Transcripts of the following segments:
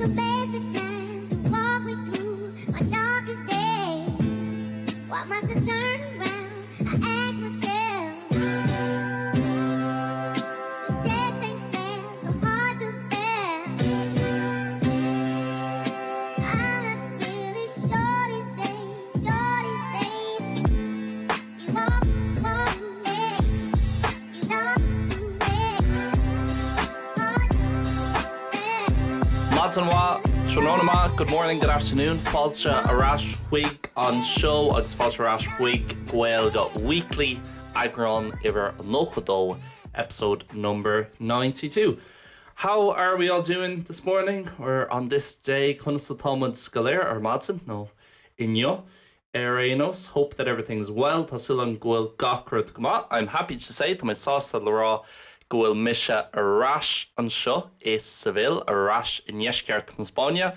the best of times, you walk me through my darkest days. Why must I turn around? I ask myself. This just ain't fair, so hard to bear. I'm not really sure these days, sure these days. You walk, walk me, you talk to me, hard to bear. Maidin mhaith, tráthnóna maith, good morning, good afternoon, fáilte ar ais chuig an seó agus fáilte ar ais chuig Gaeilge Weekly, eagrán uimhir 92, episode number 92. How are we all doing this morning or on this day? Conas atá muid go léir ar maidin nó inniu? Ar aon nós, hope that everything's well, tá súil agam go bhfuil gach rud go maith. I'm happy to say, tá mé sásta le rá go bhfuil mise ar ais anseo i Seville, ar ais i ndeisceart na Spáinne,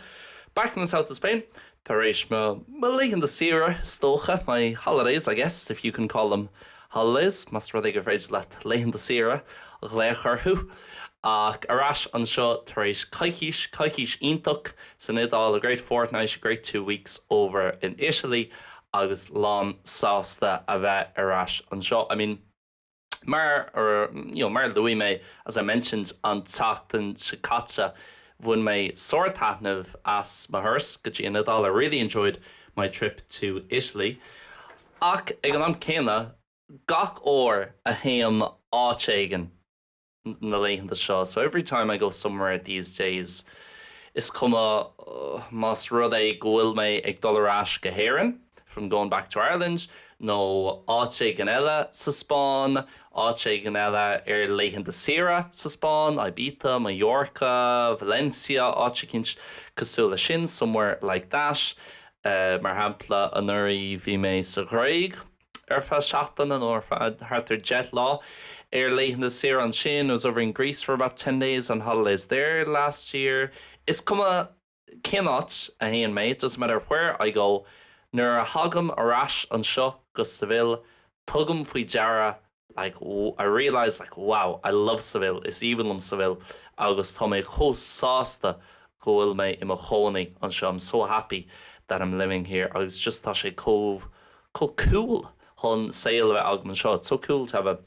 back in the south of Spain, tar éis mo mo laethanta saoire, is dócha, my holidays, I guess, if you can call them holidays, más rud é gur féidir leat laethanta saoire a ghlaoch orthu. Ach ar ais anseo tar éis coicís, coicís iontach san Iodáil, a great fortnight, a great 2 weeks over in Italy agus lán sásta a bheith ar ais anseo. I mean, mar or you know, mar a luaigh mé, as I mentioned, an tseachtain seo caite, bhain mé sár-taitneamh as mo thuras go dtí an Iodáil, I really enjoyed my trip to Italy. Ach ag an am céanna, gach uair a théim áit éigin na laethanta seo, so every time I go somewhere these days, is cuma más rud é go bhfuil mé ag dul ar ais go hÉirinn, if I'm going back to Ireland, nó áit éigin eile sa Spáinn, áit éigin eile ar laethanta saoire sa Spáinn, Ibiza, Mallorca, Valencia, áit eicínt cosúil leis sin, somewhere like that. Mar shampla, anuraidh bhí mé sa Ghréig ar feadh seachtaine nó ar feadh thart ar 10 lá ar laethanta saoire ansin, I was over in Greece for about 10 days on holidays there last year. Is cuma cén áit a théann mé, it doesn't matter where I go, nuair a thagaim ar ais anseo go Seville, tugaim faoi deara like I realise like wow, I love Seville, is aoibhinn liom Seville agus tá mé chomh sásta go bhfuil mé i mo chónaí anseo, I'm so happy that I'm living here agus just tá sé chomh chomh cool chun saol a bheith agam anseo, it's so cool to have a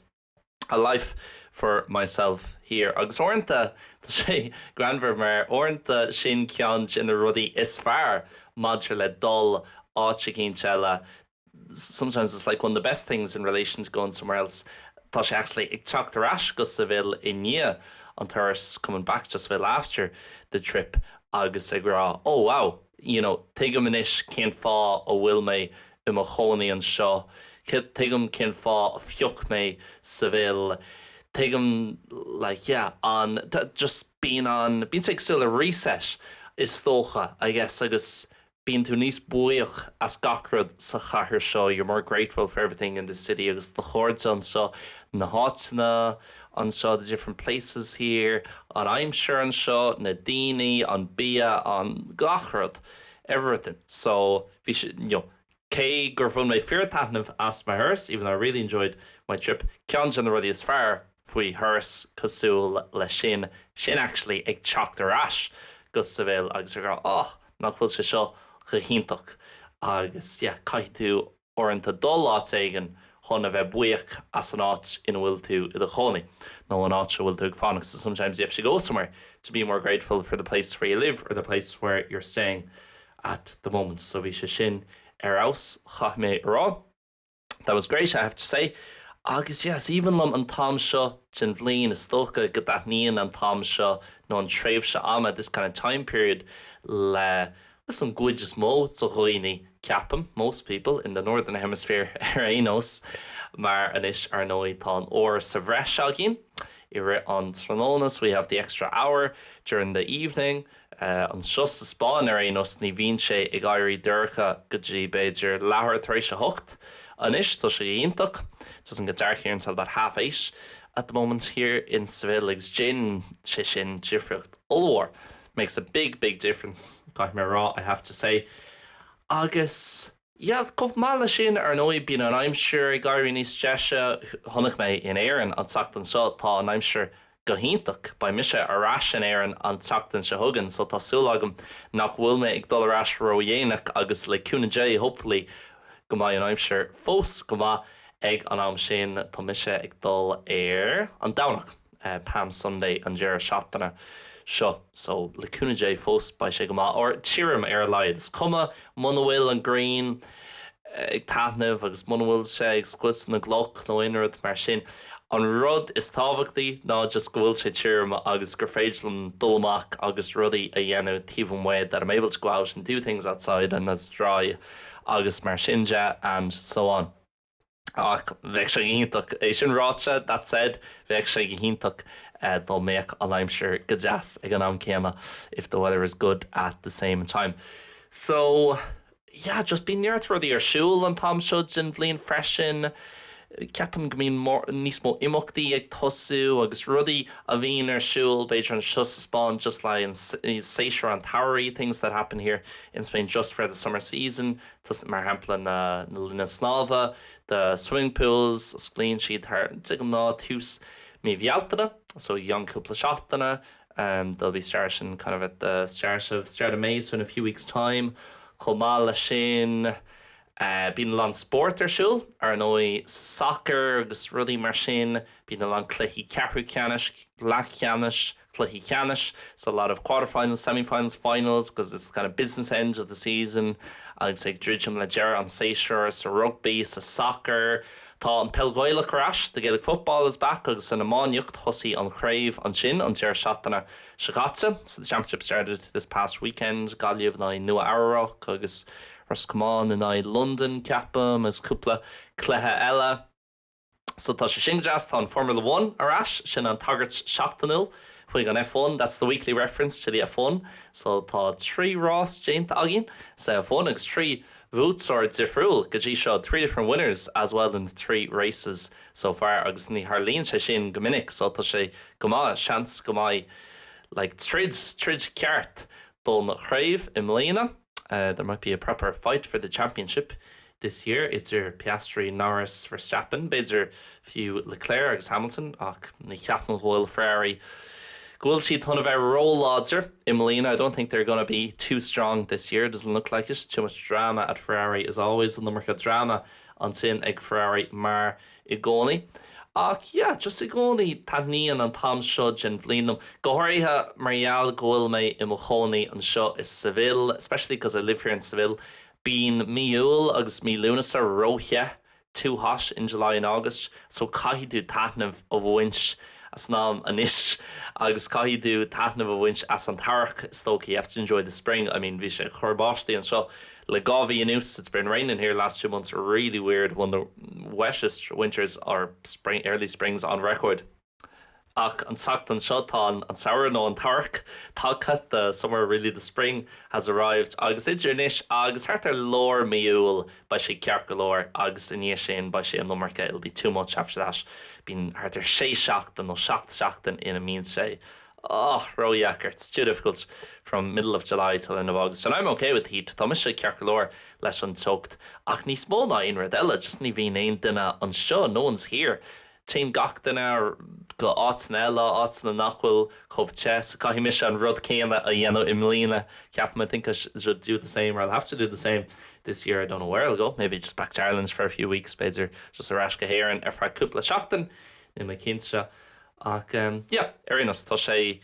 a life for myself here agus uaireanta tá sé greannmhar mar uaireanta sin ceann de na rudaí is fearr maidir le dul áit eicínt eile sometimes it's like one of the best things in relation to going somewhere else tá sé actually ag teacht ar ais go Seville i ndiaidh an turas coming back to Seville after the trip agus ag rá oh wow you know tuigim anois cén fáth a bhfuil mé i mo chónaí anseo tuigim cén fáth a phioc mé Seville tuigim like yeah an just bíonn an bíonn sé cosúil le reset is dócha I guess agus bíonn tú níos buíoch as gach rud sa chathair seo, you're more grateful for everything in this city agus do chairde anseo, na háiteanna anseo, the different places here, an aimsir anseo, na daoine, an bia, an gach rud, everything. So bhí sé, you know, cé gur bhain mé fíortaitneamh as mo thuras, even though I really enjoyed my trip, ceann de na rudaí is fearr faoi thuras cosúil leis sin, sin actually ag teacht ar ais go Seville agus ag rá, oh, nach bhfuil sé seo go hiontach agus yeah caithfidh tú uaireanta dul áit éigin chun a bheith buíoch as an áit ina bhfuil tú i do chónaí nó an áit a bhfuil tú ag fanacht so sometimes you have to go somewhere to be more grateful for the place where you live or the place where you're staying at the moment so bhí sé sin ar fheabhas chaithfidh mé a rá. That was great, I have to say. Agus yeah, is aoibhinn liom an t-am seo den bhliain, is dócha go dtaitníonn an t-am seo nó an tréimhse ama, this kind of time period, le leis an gcuid is mó de dhaoine, ceapaim, most people in the northern hemisphere ar aon nós, mar anois, ar ndóigh, tá an uair sa bhreis againn i rith an tráthnóna, so we have the extra hour during the evening. Anseo sa Spáinn ar aon nós ní bhíonn sé ag éirí dorcha go dtí b'fhéidir leathuair tar éis a hocht anois. Tá sé iontach. It doesn't get dark here until about half eight at the moment here in Seville agus déanann sé sin difríocht ollmhór. Makes a big, big difference, caithfidh mé a rá, I have to say. Agus yeah, chomh maith leis sin, ar ndóigh, bíonn an aimsir ag éirí níos deise. Chonaic mé in Éirinn an tseachtain seo, tá an aimsir. Go hiontach! Beidh mise ar ais in Éirinn an tseachtain seo chugainn so tá súil agam nach bhfuil mé ag dul ar ais ródhéanach agus le cúnamh Dé, hopefully, go mbeidh an aimsir fós go maith ag an am sin. Tá mise ag dul ar an Domhnach, Palm Sunday, an deireadh seachtaine seo so le cúnamh Dé fós beidh sé go maith, or tirim ar a laghad. Is cuma muna bhfuil an ghrian ag taitneamh agus muna bhfuil sé ag scrios na gcloch nó aon rud mar sin. An rud is tábhachtaí ná just go bhfuil sé tirim agus gur féidir liom dul amach agus rudaí a dhéanamh taobh amuigh that I'm able to go out and do things outside and it's dry agus mar sin de and so on. Ach bheadh sé go hiontach, é sin ráite, that said, bheadh sé go hiontach dá mbeadh an aimsir go deas ag an am céanna if the weather is good at the same time. So. yeah just bíonn neart rudaí ar siúl an t-am seo den bhliain freisin. Ceapaim go mbíonn níos mó imeachtaí ag tosú agus rudaí a bhíonn ar siúl b'fhéidir anseo sa Spáinn just le séasúr an tsamhraidh, things that happen here in Spain just for the summer season, mar shampla na linne snámha, the swimming pools, osclaíonn siad thar de ghnáth tús mí Bhealtaine, so i gceann cúpla seachtaine. They'll be starting kind of at the start of start of May so in a few weeks time. Chomh maith leis sin bíonn a lán spórt ar siúl, ar ndóigh sa sacar agus rudaí mar sin, bíonn a lán cluichí ceathrú ceannais, leathcheannais, cluichí ceannais, so a lot of quarter-finals, semi-finals, finals because it's the kind of business end of the season agus ag druidim le deireadh an tséasúir sa rugbaí, sa sacar. Tá an Peil Ghaelach ar ais, the Gaelic football is back, agus san iománaíocht thosaigh an chraobh ansin an deireadh seachtaine seo caite, so the championship started this past weekend, Gaillimh in aghaidh Nua Eabhrac agus Ros Comáin in aghaidh Londain, ceapaim, agus cúpla cluiche eile. So tá sé sin go deas. Tá an Formula One ar ais, sin an tagairt seachtainiúil chuig an F1, that's the weekly reference to the F1, so tá 3 rás déanta againn sa F1 agus 3 bhuaiteoir difriúil go dtí seo, 3 different winners as well in the 3 races so far, agus ní tharlaíonn sé sin go minic so tá sé go maith, seans go mbeidh like troid, troid ceart don chraobh i mbliana, there might be a proper fight for the championship this year idir Piastri, Norris, Verstappen, b'fhéidir fiú Leclerc agus Hamilton ach ní cheapaim go bhfuil Ferrari go bhfuil siad chun a bheith róláidir i mbliana, I don't think they're gonna be too strong this year, doesn't look like it, too much drama at Ferrari as always, an iomarca drama ansin ag Ferrari mar i gcónaí. Ach yeah, just i gcónaí taitníonn an t-am seo den bhliain liom, go háirithe mar gheall go bhfuil mé i mo chónaí anseo i Seville, especially because I live here in Seville, bíonn mí Iúil agus mí Lúnasa róthe too hot in July and August so caithfidh tú taitneamh a bhaint as an am anois agus caithfidh tú taitneamh a bhaint as an t-earrach is dócha you have to enjoy the spring I mean bhí sé ag cur báistí anseo le 2 mhí anuas it's been raining here last 2 months really weird one of the wettest winters or spring early springs on record. Ach an tseachtain seo tá an samhradh, nó an t-earrach, tagtha, the summer, really the spring, has arrived, agus idir anois agus thart ar lár mí Iúil beidh sé ceart go leor agus i ndiaidh sin beidh sé an iomarca, it'll be too much after that. Bíonn thart ar sé seachtain nó seacht seachtain ina mbíonn sé ah, ródheacair, it's too difficult from middle of July till end of August and I'm okay with heat, tá mise ceart go leor leis an teocht ach níos mó ná aon rud eile, just ní bhíonn aon duine anseo, no one's here. Téann gach duine go áiteanna eile, áiteanna nach bhfuil chomh te, so caithfidh mise an rud céanna a dhéanamh i mbliana, ceapaim, I think I should do the same or I'll have to do the same this year, I don't know where I'll go, maybe just back to Ireland for a few weeks, b'fhéidir just ar ais go hÉirinn ar feadh cúpla seachtain, níl mé cinnte. Ach yeah, ar aon nós, tá sé,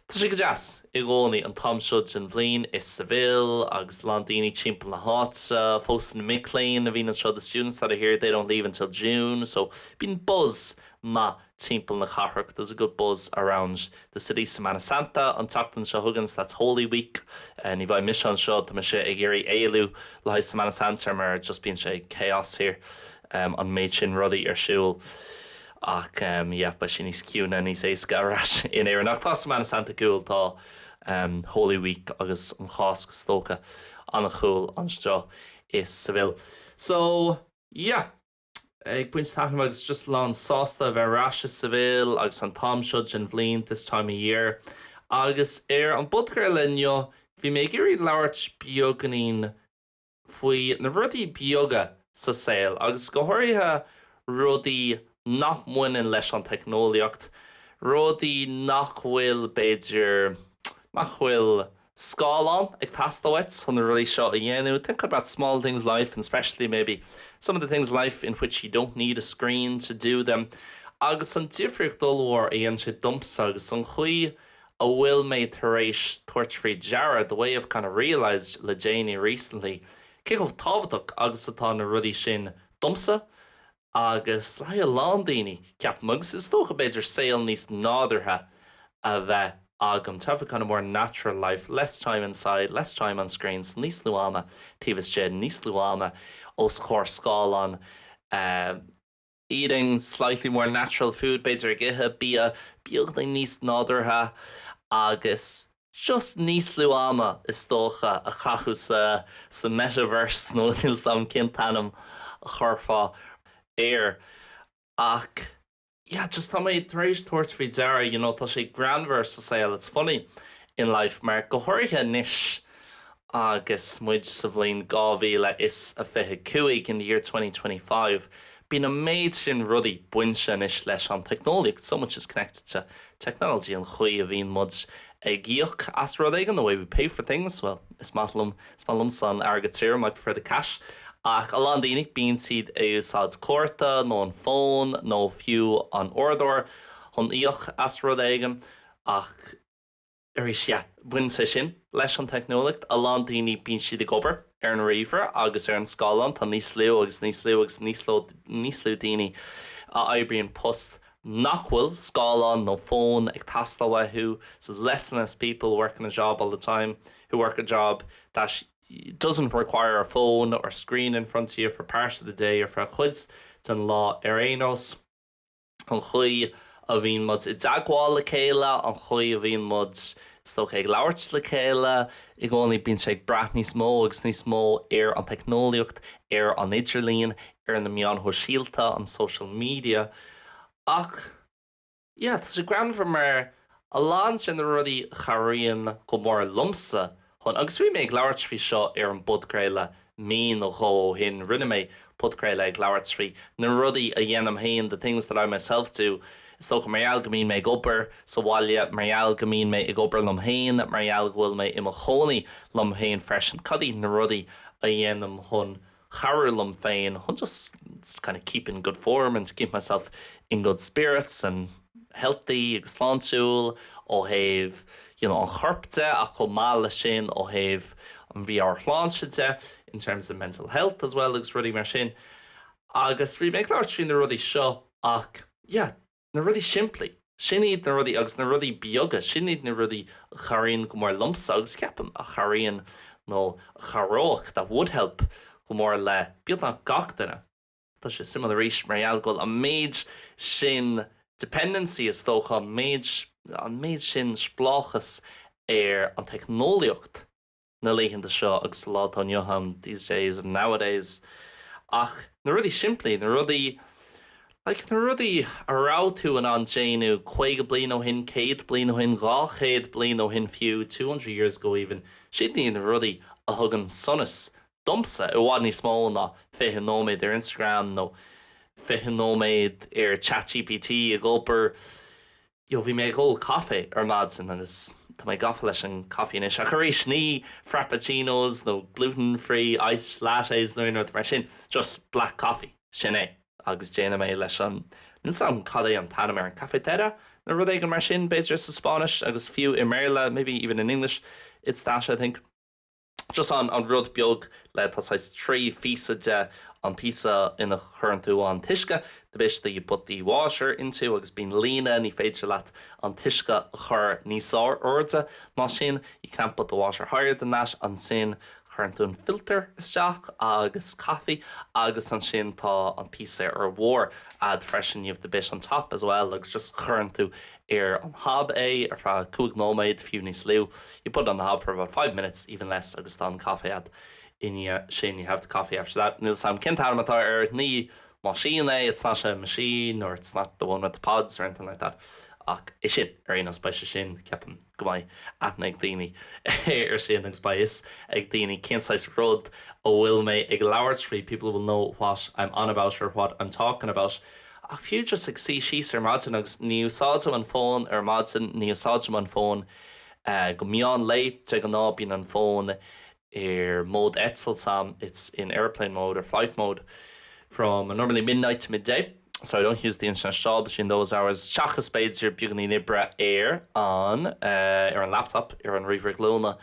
tá sé go deas i gcónaí an t-am seo den bhliain i Seville agus a lán daoine timpeall na háite, fós na mic léinn a bhíonn anseo, the students that are here, they don't leave until June, so bíonn buzz maith timpeall na cathrach, there's a good buzz around the city. Semana Santa an tseachtain seo chugainn, so that's Holy Week, ní bheidh mise anseo, tá mise ag iarraidh éalú le haghaidh Semana Santa mar just bíonn sé chaos here, an méid sin rudaí ar siúl. Ach yeah, beidh sé níos ciúine, níos éasca ar ais in Éirinn. Ach tá Semana Santa cool, tá Holy Week agus an Cháisc is dócha an-cool anseo i Seville. So yeah, ag baint taitneamh agus just lán sásta a bheith ar ais i Seville agus an t-am seo den bhliain, this time of year. Agus ar an bpodchraoladh inniu, bhí mé ag iarraidh labhairt beagáinín faoi na rudaí beaga sa saol agus go háirithe rudaí nach mbaineann leis an teicneolaíocht, Rudaí nach bhfuil, b'fhéidir, nach bhfuil scáileán ag teastáil uait chun na rudaí seo a dhéanamh. Think about small things in life and especially maybe some of the things in life in which you don't need a screen to do them. Agus an difríocht ollmhór a dhéanann sé domsa agus an chaoi a bhfuil mé tar éis tabhairt faoi deara, the way I've kind of realised le déanaí recently, cé chomh tábhachtach agus atá na rudaí sin domsa agus le haghaidh a lán daoine, ceapaim, agus is dócha b'fhéidir saol níos nádúrtha a bheith agam, to have a kind of more natural life, less time inside, less time on screens, níos lú ama taobh istigh, níos lú ama os comhair scáileán, eating slightly more natural food, b'fhéidir ag ithe bia beagáinín níos nádúrtha agus just níos lú ama is dócha a chaitheamh sa sa metaverse nó níl 's a'm cén t-ainm a chuirfeá air ach yeah just tá mé tar éis tabhairt faoi deara you know tá sé greannmhar sa saol it's funny in life mar go háirithe anois agus muid sa bhliain 2025 in the year 2025 bíonn an méid sin rudaí bainte anois leis an teicneolaíocht so much is connected to technology an chaoi a bhíonn muid ag íoc as rud éigin the way we pay for things well is maith liom is maith liomsa an airgead tirim I prefer the cash ach a lán daoine bíonn siad ag úsáid cárta nó an fón nó fiú an uaireadóir chun íoc as rud éigin ach arís yeah baineann sé sin leis an teicneolaíocht a lán daoine bíonn siad ag obair ar an ríomhaire agus ar an scáileán tá níos lú agus níos lú agus níos lú níos lú daoine a oibríonn post nach bhfuil scáileán nó fón ag teastáil uathu so there's less and less people working a job all the time who work a job that doesn't require a phone or screen in front of you for part of the day ar feadh chuid den lá ar aon nós. An chaoi a bhíonn muid i dteagmháil le chéile, an chaoi a bhíonn muid is dócha ag labhairt le chéile i gcónaí, bíonn sé ag brath níos mó agus níos mó ar an teicneolaíocht, ar an idirlíon, ar na meáin shóisialta, an social media. Ach yeah, tá sé greannmhar mar a lán de na rudaí a chabhraíonn go mór liomsa chun, agus bhí mé ag labhairt faoi seo ar an bpodchraoladh mí nó dhó ó shin, rinne mé podchraoladh ag labhairt faoi na rudaí a dhéanaim féin, the things that I myself do, is dócha mar gheall go mbíonn mé ag obair sa bhaile, mar gheall go mbíonn mé ag obair liom féin, mar gheall go bhfuil mé i mo chónaí liom féin freisin, cad iad na rudaí a dhéanaim chun cabhrú liom féin chun just kind of keep in good form and to keep myself in good spirits and healthy agus sláintiúil ó thaobh you know an choirp de ach chomh maith leis sin ó thaobh an mheabhairshláinte de in terms of mental health as well agus rudaí mar sin. Agus bhí mé ag labhairt faoi na rudaí seo ach yeah Na rudaí simplí, sin iad na rudaí, agus na rudaí beaga, sin iad na rudaí a chabhraíonn go mór liomsa agus ceapaim a chabhraíonn nó a chabhródh, that would help, go mór le beagnach gach duine. Tá sé suimiúil arís mar gheall go bhfuil an méid sin dependency, is dócha, an méid, an méid sin spleáchas ar an teicneolaíocht. na laethanta seo agus sa lá atá inniu ann, these days and nowadays. Ach na rudaí simplí, na rudaí, like, na rudaí a raibh tú in ann déanamh 50 bliain ó shin, 100 bliain ó shin, 200 bliain ó shin fiú, 200 years ago even, sin iad na rudaí a thugann sonas domsa i bhfad níos mó ná 20 nóiméad ar Instagram nó 20 nóiméad ar ChatGPT ag obair. Yo, bhí mé ag ól caife ar maidin agus tá mé gafa leis an caife anois ach arís ní frappuccinos nó gluten free iced lattes nó aon rud mar sin, just black coffee, sin é agus déanaim é leis an, níl 's a'm cad é an t-ainm air, an cafetera nó rud éigin mar sin b'fhéidir sa Spáinnis agus fiú i mBéarla, maybe even in English it's that I think. Just an an rud beag le tá saghas 3 phíosa de, an píosa ina chuireann tú an t-uisce, the bit that you put the water into agus bíonn líne, ní féidir leat an t-uisce a chur níos airde ná sin, you can't put the water higher than that, ansin cuireann tú an filter isteach agus caife agus ansin tá an píosa ar bharr a'd freisin, you have the bit on top as well agus just cuireann tú ar an hob é ar feadh 5 nóiméad, fiú níos lú. You put it on the hob for about 5 minutes, even less agus tá an caife a'd i ndiaidh sin, you have the coffee after that. Níl 's a'm cén t-ainm atá air, ní meaisín é, it's not a machine or it's not the one with the pods or anything like that ach é sin, ar aon nós, beidh sé sin, ceapaim go mbeidh aithne ag daoine air sin agus beidh fhios ag daoine cén saghas rud a bhfuil mé ag labhairt faoi, people will know what I'm on about or what I'm talking about. Ach fiú just ag suí síos ar maidin agus ní úsáidim an fón ar maidin, ní úsáidim an fón go meán lae, de ghnáth bíonn an fón ar mód eitilte, it's in airplane mode or flight mode from normally midnight to midday so I don't use the internet at all between those hours seachas b'fhéidir beagáinín oibre ar an ar an laptop ar an ríomhaire glúine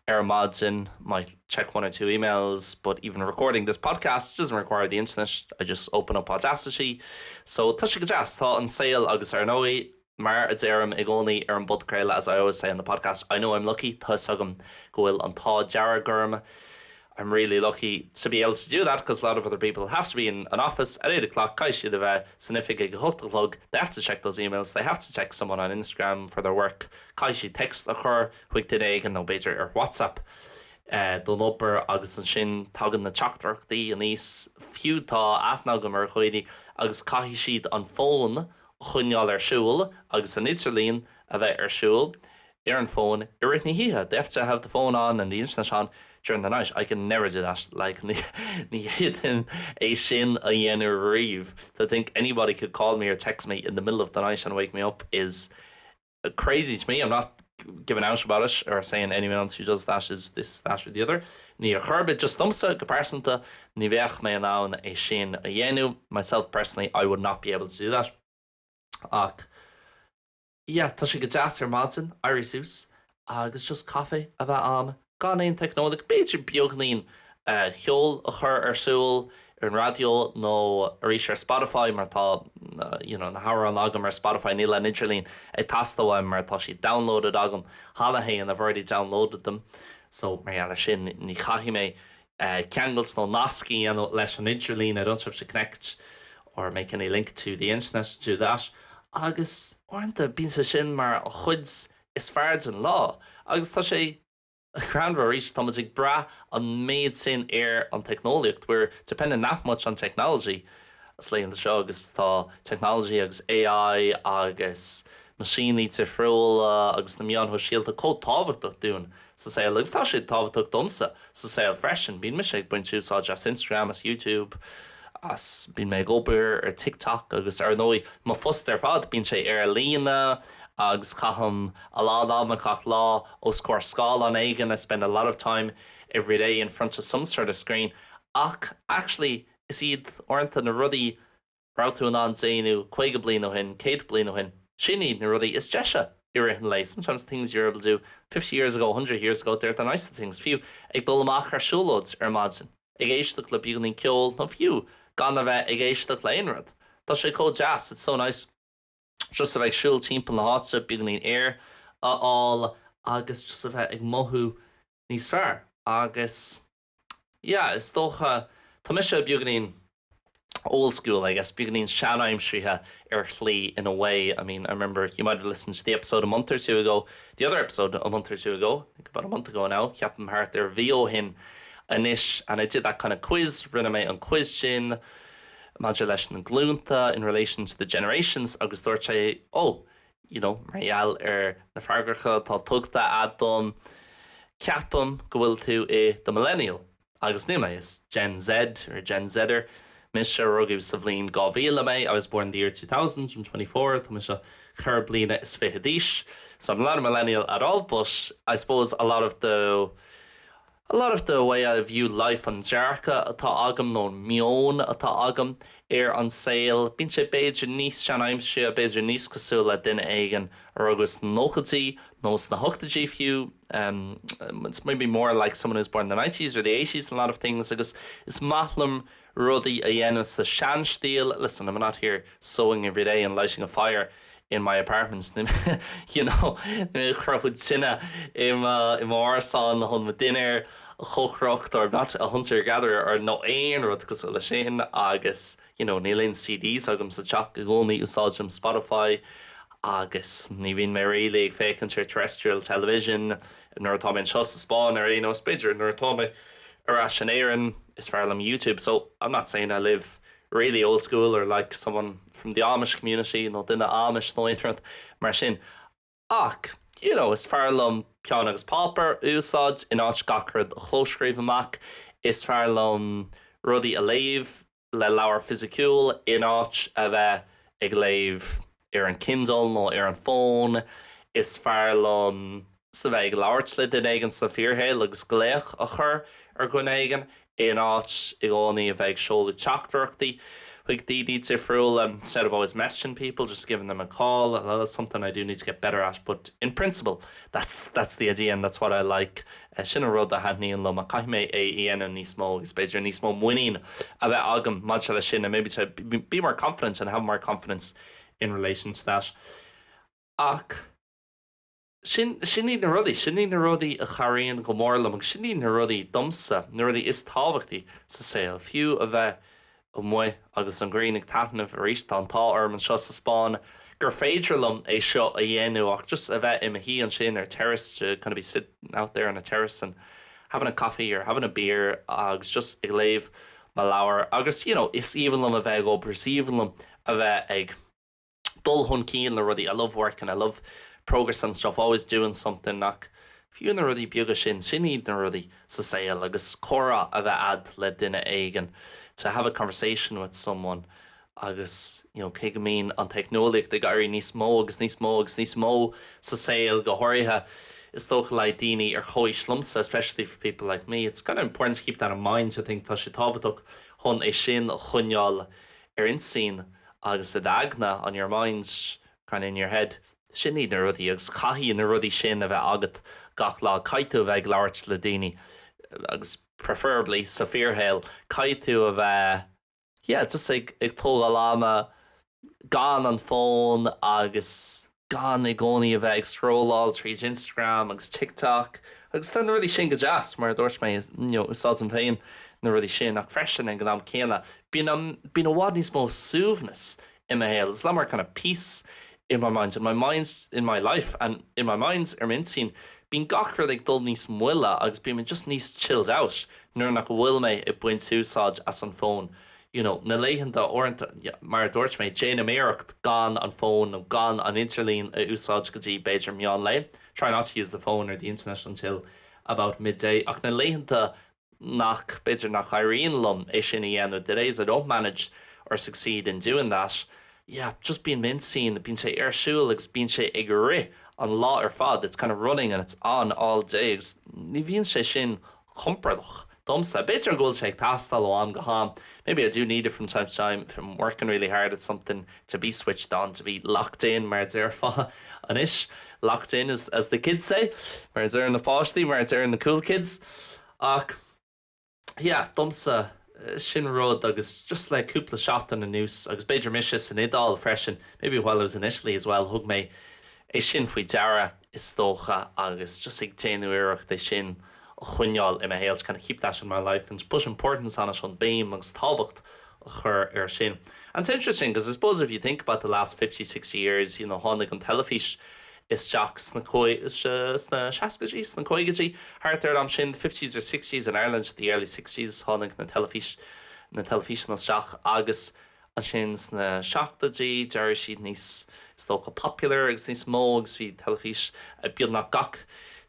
ar maidin might check one or two emails but even recording this podcast doesn't require the internet I just open up Audacity so tá sé go deas tá an saol agus ar ndóigh Mar a deirim i gcónaí ar an bpodchraoladh as I always say on the podcast, I know I'm lucky, tá 'fhios agam go bhfuil an t-ádh dearg orm, I'm really lucky to be able to do that because a lot of other people have to be in an office at 8 o'clock, caithfidh siad a bheith san oifig ag a hocht a chlog, they have to check those emails, they have to text someone on Instagram for their work, caithfidh siad text a chur chuig duine éigin nó b'fhéidir ar WhatsApp don obair agus ansin tagann na teachtaireachtaí aníos, fiú tá aithne agam ar dhaoine agus caithfidh siad an fón choinneáil ar siúl agus an idirlíon a bheith ar siúl ar an bhfón i rith na hoíche. They have to have the phone on and the internet on during the night. I can never do that. Like ní fhéadfainn é sin a dhéanamh riamh. To think anybody could call me or text me in the middle of the night and wake me up is crazy to me. I'm not giving out about it or saying anyone else who does that is this, that or the other. Ní ar chor ar bith, just domsa go pearsanta, ní bheadh mé in ann é sin a dhéanamh. Myself personally, I would not be able to do that. Ach yeah, tá sé go deas ar maidin éirí suas agus just caife a bheith ann gan aon teicneolaíocht, b'fhéidir beagáinín ceoil a chur ar siúl ar an raidió nó arís ar Spotify mar tá you know na hamhráin agam ar Spotify níl an idirlíon ag teastáil uaim mar tá siad downloaded agam cheana féin I've already downloaded them so mar gheall ar sin ní chaithfidh mé ceangailt nó nasc a dhéanamh leis an idirlíon I don't have to connect or make any link to the internet to do that agus uaireanta bíonn sé sin mar an chuid is fearr den lá agus tá sé greannmhar arís, tá muid ag brath an méid sin ar an teicneolaíocht, we're dependent that much on technology sna laethanta seo agus tá technology agus AI agus meaisíní difriúla agus na meáin shóisialta chomh tábhachtach dúinn sa saol agus tá siad tábhachtach domsa sa saol freisin. Bíonn mise ag baint úsáid as Instagram, as YouTube, as bíonn mé ag obair ar TikTok agus ar ndóigh mo phost ar fad bíonn sé ar líne agus caithim a lán ama gach lá os comhair scáileán éigin, I spend a lot of time every day in front of some sort of screen ach actually is iad uaireanta na rudaí a raibh tú in ann déanamh 50 bliain ó shin, 100 bliain ó shin, sin iad na rudaí is deise i rith an lae, sometimes things you're able to do 50 years ago, 100 years ago, they're the nicest things, fiú ag dul amach ar siúlóid ar maidin, ag éisteacht le beagáinín ceoil nó fiú gan a bheith ag éisteacht le aon rud. Tá sé chomh deas, it's so nice. Just a bheith ag siúl timpeall na háite, beagáinín aer a fháil agus just a bheith ag mothú níos fearr. Agus yeah, is dócha, tá mise beagáinín old school, I guess, beagáinín seanaimseartha ar shlí in a way. I mean, I remember you might have listened to the episode a month or two ago, the other episode a month or two ago, I think about a month ago now, ceapaim thart ar mhí ó shin anois, and I did that kind of quiz, rinne mé an quiz sin, maidir leis na glúnta in relation to the generations agus dúirt sé oh you know mar gheall ar na freagracha atá tugtha agat dom ceapaim go bhfuil tú i do millennial agus níl mé, is Gen Z or Gen Zer mise, rugadh sa bhliain 2000 mé, I was born in the year 2000, I'm 24, tá mise ceithre bliana is fiche d'aois so I'm not a millennial at all but I suppose a lot of the A lot of the way I view life, an dearcadh atá agam nó an meon atá agam ar an saol, bíonn sé b'fhéidir níos seanaimseartha, b'fhéidir níos cosúil le duine éigin a rugadh sna nóchaidí nó sna hochtóidí fiú, it's maybe more like someone who's born in the nineties or the eighties in a lot of things agus is maith liom rudaí a dhéanamh sa seanstíl, listen, I'm not here sewing every day and lighting a fire in my apartment, you know, ag croitheadh tine i m'árasán chun mo dinnéar a chócaireacht or I'm not a hunter gatherer or nó aon rud cosúil leis sin agus you know, níl aon CDs agam sa teach i gcónaí, úsáidim Spotify agus ní bhíonn mé really ag féachaint ar terrestrial television nuair atá mé anseo sa Spáinn ar aon nós, b'fhéidir nuair atá mé ar ais in Éirinn is fearr liom YouTube so I'm not saying I live really old school or like someone from the Amish community nó duine Amish nó aon rud mar sin ach you know is fearr liom peann agus páipéar a úsáid in áit gach rud a chlóscríobh amach, is fearr liom rudaí a léamh le leabhar fisiciúil in áit a bheith. ag léamh ar an Kindle nó ar an bhfón, is fearr liom sa bheith ag labhairt le duine éigin sa fíorshaol agus glaoch a chur ar dhuine éigin in áit i gcónaí a bheith ag seoladh teachtaireachtaí chuig daoine difriúla instead of always messaging people, just giving them a call. Well, that's something I do need to get better at, but in principle that's that's the idea and that's what I like. Eh, sin an rud a thaitníonn liom ach caithfidh mé é a dhéanamh níos mó agus b'fhéidir níos mó muinín a bheith agam maidir leis sin and maybe to be more confident and have more confidence in relation to that. Ach sin, sin iad na rudaí, sin iad na rudaí a chabhraíonn go mór liom agus sin iad na rudaí domsa, na rudaí is tábhachtaí sa saol, fiú a bheith amuigh agus an ghrian ag taitneamh arís, tá an t-ádh orm anseo sa Spáinn gur féidir liom é seo a dhéanamh ach just a bheith i mo shuí ansin ar terrace to kind of be sitting out there on a terrace and having a coffee or having a beer agus just ag léamh mo leabhar agus you know is aoibhinn liom a bheith ag obair, is aoibhinn liom a bheith ag dul chun cinn le rudaí, I love work and I love progress and stuff, always doing something ach fiú na rudaí beaga sin, sin iad na rudaí sa saol agus comhrá a bheith a'd le duine éigin, to have a conversation with someone agus you know cé go mbíonn an teicneolaíocht ag éirí níos mó agus níos mó agus níos mó sa saol, go háirithe is dócha le daoine ar chomhaois liomsa, especially for people like me, it's kind of important to keep that in mind, I think tá sé tábhachtach chun é sin a choinneáil ar intinn agus i d'aigne, on your mind, kind of in your head. Sin iad na rudaí agus caithfidh na rudaí sin a bheith agat gach lá. Caithfidh tú a bheith ag labhairt le daoine agus preferably sa fíorshaol, caithfidh tú a bheith, yeah, just ag ag tógáil ama gan an fón agus gan i gcónaí a bheith ag scrolláil tríd Instagram agus TikTok agus tá na rudaí sin go deas, mar a dúirt mé, you know, úsáidim féin na rudaí sin ach freisin ag an am céanna bíonn bíonn i bhfad níos mó suaimhneas i mo shaol, there's a lot more kind of peace in my mind, in my mind, in my life and in my mind ar m'intinn bíonn gach rud ag dul níos moille agus bím just níos chilled out nuair nach bhfuil mé ag baint úsáid as an bhfón you know, na laethanta uaireanta, mar a dúirt mé, déanaim iarracht gan an fón nó gan an idirlíon a úsáid go dtí b'fhéidir meán lae, try not to use the phone or the internet until about midday, ach na laethanta nach, b'fhéidir nach éiríonn liom é sin a dhéanamh, the days I don't manage or succeed in doing that, yeah, just bíonn m'intinn, bíonn sé ar siúl agus bíonn sé ag rith an lá ar fad, it's kind of running and it's on all day agus ní bhíonn sé sin compordach domsa. B'fhéidir go bhfuil sé ag teastáil ó am go ham, maybe I do need it from time to time if I'm working really hard at something to be switched on, to be locked in mar a déarfá anois, locked in as, as the kids say, mar a deir na páistí, mar a deir na cool kids. Ach yeah, domsa sin rud agus just le cúpla seachtain anuas agus b'fhéidir mise san Iodáil freisin, maybe while I was in Italy as well, thug mé é sin faoi deara is dócha agus just ag déanamh iarracht é sin a choinneáil i mo shaol, to kind of keep that in my life and to put importance on it chun béim agus tábhacht a chur air sin. And it's interesting because I suppose if you think about the last 50, 60 years, you know, tháinig an teilifís isteach sna sna seascaidí, sna caogaidí, thart ar an am sin, the fifties or sixties in Ireland, the early sixties, tháinig na teilifís na teilifíseanna isteach agus Ansin sna seachtóidí, d'éirigh siad níos, is dócha, popular agus níos mó agus bhí teilifís ag beagnach gach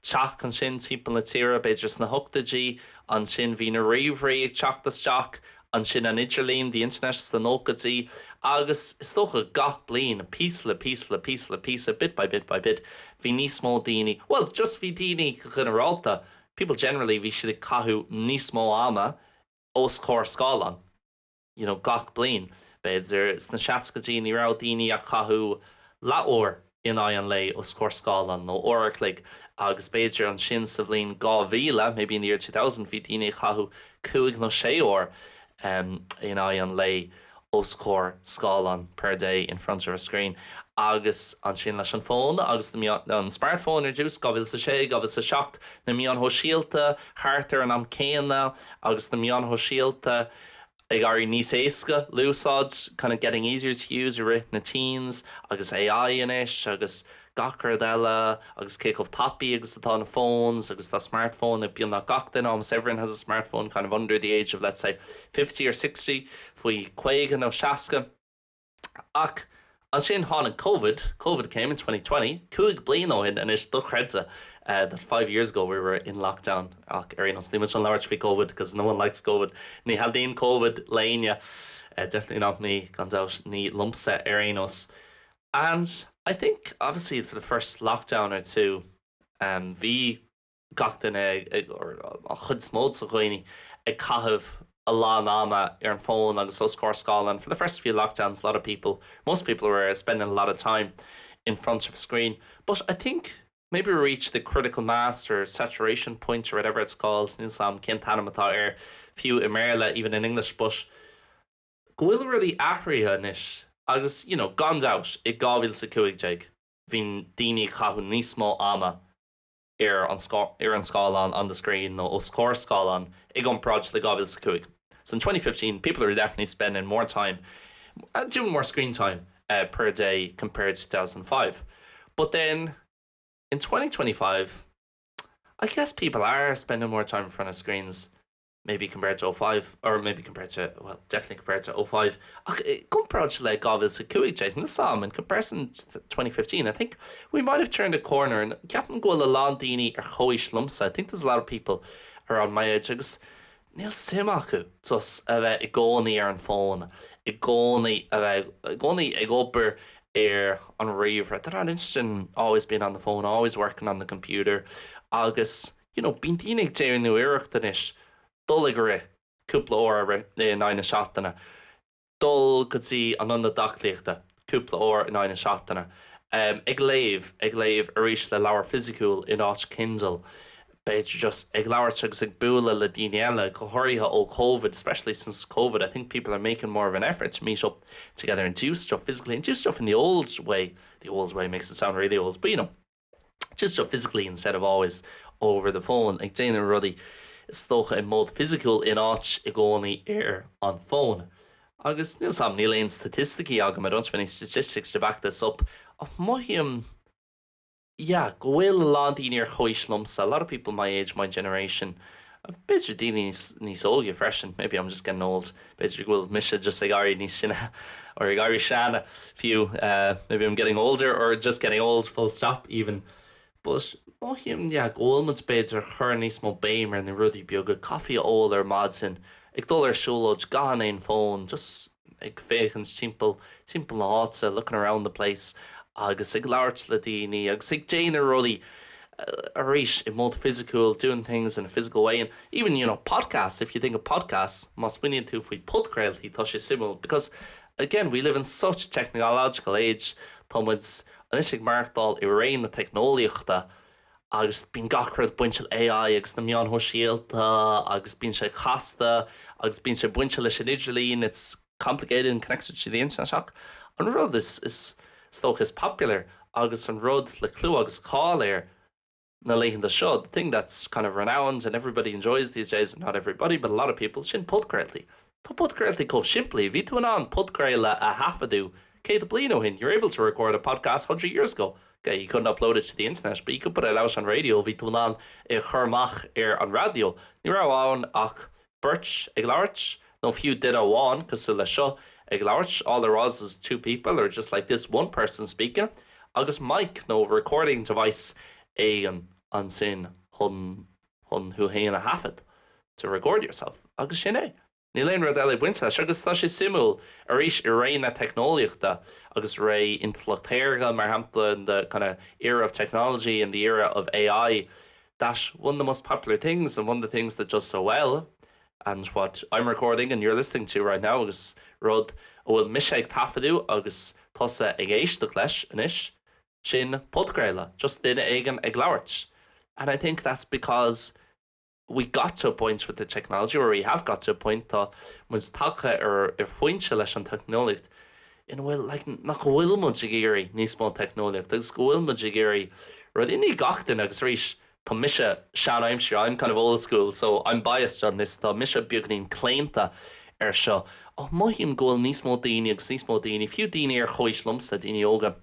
teach ansin timpeall na tíre, b'fhéidir sna hochtóidí. Ansin bhí na ríomhairí ag teacht isteach, ansin an idirlíon, the internet, sna nóchaidí agus is dócha gach bliain, píosa le píosa le píosa le píosa, bit by bit by bit, bhí níos mó daoine, bhuel, just bhí daoine go ginearálta, people generally, bhí siad ag caitheamh níos mó ama os comhair scáileáin. you know gach bliain. B'fhéidir sna seascaidí ní raibh daoine ag caitheamh leathuair in aghaidh an lae os comhair scáileáin nó uair a chloig agus b'fhéidir ansin sa bhliain 2000, maybe in the year 2000, bhí daoine ag caitheamh cúig nó sé uair in aghaidh an lae os comhair scáileáin per day in front of a screen. Agus ansin leis an bhfón agus an smartphone ar dtús, 2006, 2007, na meáin shóisialta thart ar an am céanna agus na meáin shóisialta ag éirí níos éasca le úsáid, kind of getting easier to use i rith na teens agus AI anois agus gach rud eile agus cé chomh tapaí agus atá na phones agus tá smartphone ag beagnach gach duine, almost everyone has a smartphone kind of under the age of let's say 50 or 60, faoi 50 nó 60. Ach Ansin tháinig Covid, Covid came in 2020, 5 bliana ó shin anois dochreidte uh, that 5 years ago we were in lockdown ach ar aon nós níl muid chun labhairt faoi Covid because no one likes Covid. Ní thaitníonn Covid le héinne. Uh, definitely not me gan dabht ní liomsa ar aon nós. And I think obviously for the first lockdown or two um, bhí gach duine or an chuid is mó de dhaoine ag caitheamh a lán ama ar an bhfón agus os comhair scáileáin. For the first few lockdowns, a lot of people, most people were spending a lot of time in front of a screen. But I think maybe we reached the critical mass or saturation point or whatever it's called, níl a fhios agam cén t-ainm atá air fiú i mBéarla, even in English, but go bhfuil rudaí athraithe anois agus, you know, gan dabht, i 2015 bhí daoine ag caitheamh níos mó ama ar an ar an scáileán on the screen nó os comhair scáileán i gcomparáid le 2005. So in 2015 people are definitely spending more time uh, doing more screen time uh, per day compared to 2005. But then in 2025 I guess people are spending more time in front of screens maybe compared to 05 or maybe compared to well definitely compared to 05 ach i gcomparáid le 2015 níl a fhios agam in comparison to 2015 I think we might have turned a corner and ceapaim go bhfuil a lán daoine ar chomhaois liomsa I think there's a lot of people around my age agus níl suim acu just a bheith i gcónaí ar an bhfón i gcónaí a bheith i gcónaí ag obair ar an ríomhaire they're not interested in always being on the phone always working on the computer agus you know, bíonn daoine ag déanamh iarracht anois dul ag rith cúpla uair in aghaidh na seachtaine, dul go dtí an ionad aclaíochta cúpla uair in aghaidh na seachtaine, ag léamh, ag léamh arís le leabhar fisiciúil in áit Kindle, b'fhéidir just ag labhairt agus ag bualadh le daoine eile, go háirithe ó Covid, especially since Covid, I think people are making more of an effort to meet up together and do stuff physically and do stuff in the old way, the old way makes it sound really old, but you know, just so physically instead of always over the phone, ag déanamh rudaí is dócha i mód fisiciúil in áit i gcónaí ar an bhfón. Agus níl a fhios agam, níl aon staitisticí agam, I don't have any statistics to back this up, ach mothaím, yeah, go bhfuil a lán daoine ar chomhaois liomsa, a lot of people my age, my generation, b'fhéidir daoine níos níos óige freisin, maybe I'm just getting old, b'fhéidir go bhfuil mise just ag éirí níos sine or ag éirí sean fiú, uh, maybe I'm getting older or just getting old full stop even. But mothaím yeah, go bhfuil muid b'fhéidir ag cur níos mó béim ar na rudaí beaga, caife a ól ar maidin, ag dul ar siúlóid gan aon fón, just ag féachaint timpeall timpeall na háite, looking around the place, agus ag labhairt le daoine agus ag déanamh rudaí arís i mód fisiciúil, doing things in a physical way and even you know podcasts, if you think of podcasts, má smaoiníonn tú faoi podchraoltaí tá sé suimiúil because again we live in such technological age, tá muid anois ag maireachtáil i ré na teicneolaíochta agus bíonn gach rud bainte le AI agus na meáin shóisialta agus bíonn sé casta agus bíonn sé bainte leis an idirlíon, it's complicated and connected to the internet ach an rud is is is dócha is popular agus an rud le clú agus cáil air na laethanta seo, the thing that's kind of renowned and everybody enjoys these days, not everybody but a lot of people, sin podchraoltaí. Tá podchraoltaí chomh simplí, bhí tú in ann podchraoladh a thaifeadadh 100 bliain ó shin, you're able to record a podcast 100 years ago, okay, you couldn't upload it to the internet but you could put it out on radio, bhí tú in ann é a chur amach ar an raidió. Ní raibh ann ach beirt ag labhairt, nó fiú duine amháin, cosúil le seo, ag labhairt, all there was was two people or just like this one person speaking, agus mic nó recording device éigin ansin chun chun thú féin a thaifead, to record yourself, agus sin é. Níl aon rud eile ag baint leis agus tá sé suimiúil, arís i ré na teicneolaíochta agus ré intleacht shaorga, mar shampla, in the kind of era of technology, in the era of AI, that one of the most popular things and one of the things that does so well and what I'm recording and you're listening to right now agus rud a bhfuil mise ag taifeadadh agus tusa ag éisteacht leis anois, sin podchraoladh, just duine éigin ag labhairt. And I think that's because we got to a point with the technology or we have got to a point tá muid tagtha ar ar phointe leis an teicneolaíocht ina bhfuil like nach bhfuil muid ag iarraidh níos mó teicneolaíocht agus go bhfuil muid ag iarraidh rudaí ní gach duine agus arís tá mise sean-aimseartha I'm kind of old school so I'm biased on this tá mise beagainín claonta ar seo ach mothaím go bhfuil níos mó daoine agus níos mó daoine fiú daoine ar chomhaois liomsa daoine óga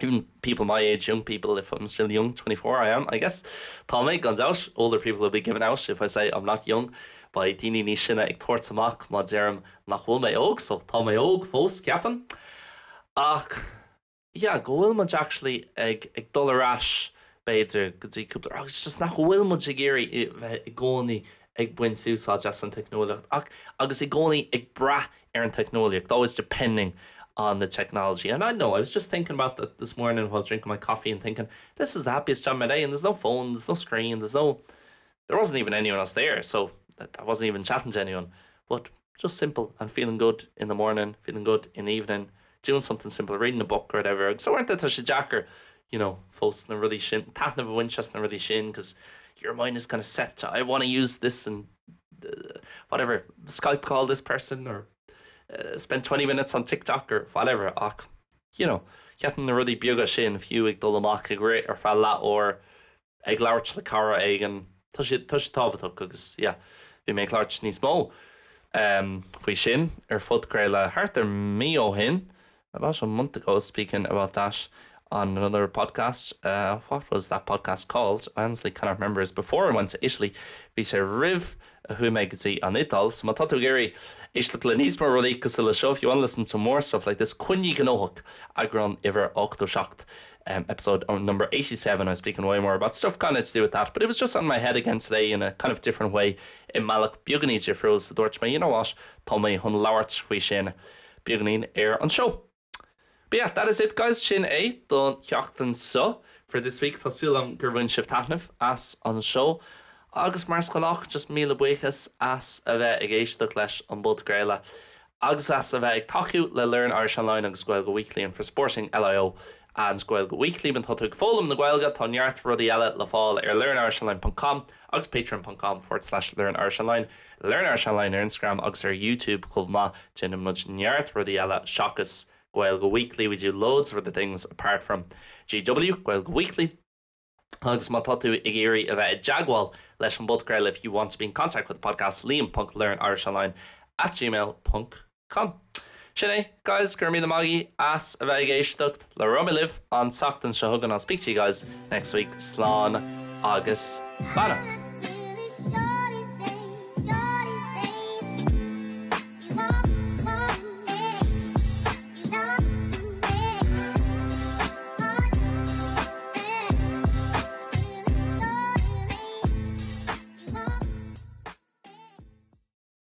even people my age, young people, if I'm still young, 24 I am, I guess. Tá mé gan dabht, older people will be giving out if I say I'm not young. Beidh daoine níos sine ag tabhairt amach má deirim nach bhfuil mé óg, so tá mé óg fós, ceapaim. Ach yeah, go bhfuil muid actually ag ag dul ar ais b'fhéidir go dtí cúpla agus just nach bhfuil muid ag iarraidh bheith i gcónaí ag baint úsáid as an teicneolaíocht ach agus i gcónaí ag brath ar an teicneolaíocht, always depending on the technology. And I know, I was just thinking about that this morning while drinking my coffee and thinking, this is the happiest time of my day and there's no phone, there's no screen, there's no there wasn't even anyone else there, so I wasn't even chatting to anyone. But just simple and feeling good in the morning, feeling good in the evening, doing something simple, reading a book or whatever. Agus uaireanta tá sé deacair, you know, fós na rudaí sin, taitneamh a bhaint as na rudaí sin because your mind is kind of set to I want to use this and uh, whatever, Skype call this person or uh, spend 20 minutes on TikTok or whatever ach you know, ceapaim na rudaí beaga sin fiú ag dul amach ag rith ar feadh leathuair ag labhairt le cara éigin, tá sé tá sé tábhachtach agus yeah bhí mé ag labhairt níos mó faoi sin ar phodchraoladh thart ar mí ó shin, about a month ago speaking about that on another podcast uh, what was that podcast called? I honestly cannot remember it was before I went to Italy bhí sé roimh a chuaigh mé go dtí an Iodáil so má tá tú ag iarraidh éisteacht le níos mó rudaí cosúil le seo if you want to listen to more stuff like this coinnigh gnóthach eagrán uimhir 87 um, episode number 87 I was speaking way more about stuff kind of to do with that but it was just on my head again today in a kind of different way i mbealach beagáinín difriúil so dúirt mé you know what tá mé chun labhairt faoi sin beagáinín ar an seó. But yeah, that is it guys, sin é don tseachtain seo for this week. Tá súil agam gur bhain sibh taitneamh as an seó agus mar is gnách just míle buíochas as a bheith ag éisteacht leis an bpodchraoladh agus as a bheith ag tacú le Learn Irish Online agus Gaeilge Weekly and for supporting LIO and Gaeilge Weekly. Má tá tú ag foghlaim na Gaeilge tá neart rudaí eile le fáil ar learnirishonline ponc com agus patreon ponc com forward slash learnirishonline. Learn Irish Online ar Instagram agus ar YouTube chomh maith. Déanann muid neart rudaí eile seachas Gaeilge Weekly, we do loads of other things apart from GW, Gaeilge Weekly. Agus má tá tú ag iarraidh a bheith i dteagmháil leis an bpodchraoladh if you want to be in contact with the podcast, liam.learnirishonline at gmail ponc com. Sin é, guys, go raibh míle maith agaibh as a bheith ag éisteacht. Labhróidh mé libh an tseachtain seo chugainn, I'll speak to you guys next week. Slán agus beannacht.